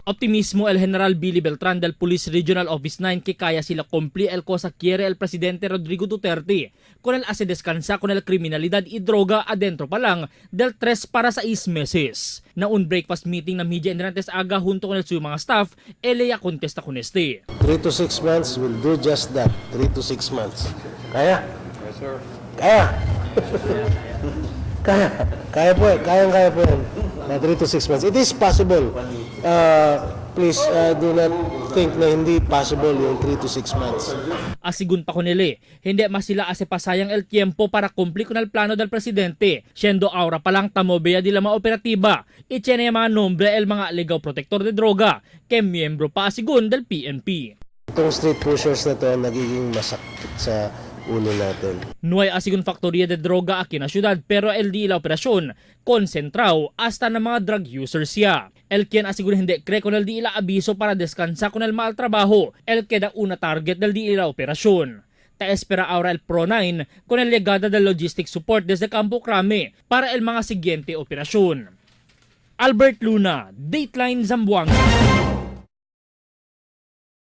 Optimismo el General Billy Beltran del Police Regional Office 9 que kaya sila cumplir el cosa quiere el presidente Rodrigo Duterte con el hace descansa con el criminalidad y droga adentro pa lang del 3 para 6 meses. Na un breakfast meeting na media endrantes aga junto con el suyo mga staff, eleya contesta con este. 3 to 6 months will do just that. 3 to 6 months. Kaya? Yes, sir. Kaya! Kaya. Kaya po. Kayang-kaya po yan. Na 3 to 6 months. It is possible. Please do not think na hindi possible yung 3 to 6 months. Asigun pa con ele, hindi mas sila ase pasayang el tiempo para cumplir con el plano del presidente, siendo ahora pa lang tamobea di la mga operatiba, y tiene mga nombre el mga legal protector de droga, que miembro pa asigun del PNP. Itong street pushers na to nagiging masakit sa ulo natin. No hay asigun factoría de droga aquí na syudad pero el di la operasyon konsentrao hasta na mga drug users siya. El quien asigun hindi cree con el di ila abiso para descansar con el mal trabajo, el queda una target del di ila operasyon. Ta espera ahora el Pro 9 con el llegada del logistic support desde Campo Crame para el mga siguiente operasyon. Albert Luna, Dateline Zamboanga.